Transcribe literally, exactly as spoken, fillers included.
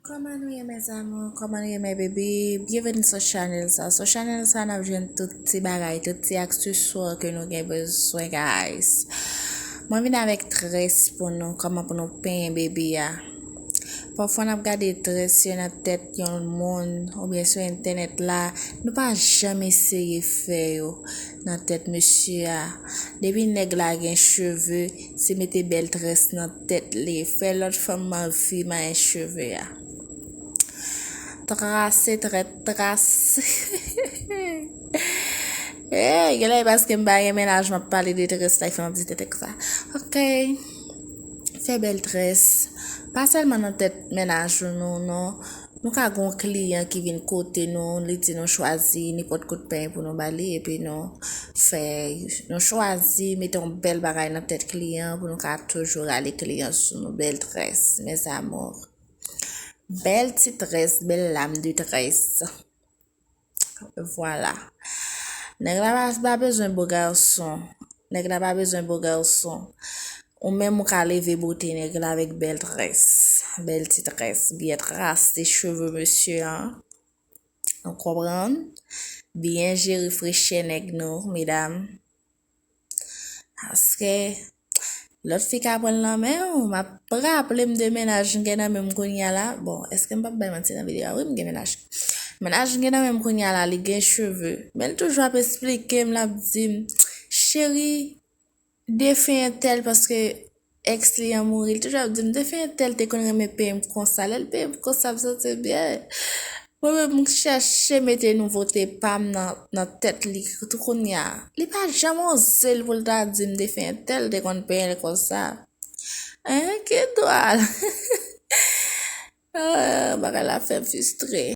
Kòman nou ye, mes amours? Kòman nou ye, mes bébés? Byenveni sou chanèl sa. Sou chanèl sa, n ap jwenn tout ti bagay, tout ti akseswa ke nou gen bezwen, guys. Mwen vin avèk tres pou nou, kòman pou nou penyen bebe a. Pafwa n ap gade tres yo nan tèt yon moun, oubyen sou entènèt la, nou pa janm eseye fè yo nan tèt mesye a. Depi nèg la gen cheve, se mete bèl tres nan tèt li, fè lòt fanm anvi manyen cheve a. Trase, trè, trase. Hey, genlè e paske m pa gen mennaj, m ap pale de tres la, e fè yon ti tete konsa. Ok. Fè bèl tres. Pa sèlman nan tèt mennaj ou, non, non. Nou ka gon kliyan ki vin kote nou, li di nou chwazi nenpòt kout penyen pou nou ba li, epi nou fè, nou chwazi mete yon bèl bagay nan tèt kliyan pou nou ka toujou rale kliyan sou nou. Bèl tres, mes amours. Bèl ti tres, bèl lam de tres. Vwala. Nèg la pa, pa bezwen bo gason. Nèg la pa bezwen bo gason. Ou menm ou ka leve bote nèg la avèk bèl tres. Bèl ti tres. Byen trase cheve mesye an. Ou konprann? Byen jere frechè nèg nou, medam. Paske lòt fi ka pran l nan men w. M ap raple m de mennaj m gen nan men m kounye a la. Bon, èske m p ap bay manti nan videyo a? Wi, m gen mennaj. Mennaj m gen nan men m kounye a la, li gen cheve. Men l toujou ap esplike m, l ap di m, cheri, defen entèl paske ex li an mouri. Li toujou ap di m, defen entèl te konn renmen peye m konsa. Lè l peye m konsa, m santi m byen. Mwen menm, m chèche mete nouvote pa m nan, nan tèt li tou kounye a. Li pa janm oze l pou l ta di m defen entèl te konn peye l konsa. Hein, ki dwa l? Ah, bagay la fè m fistre.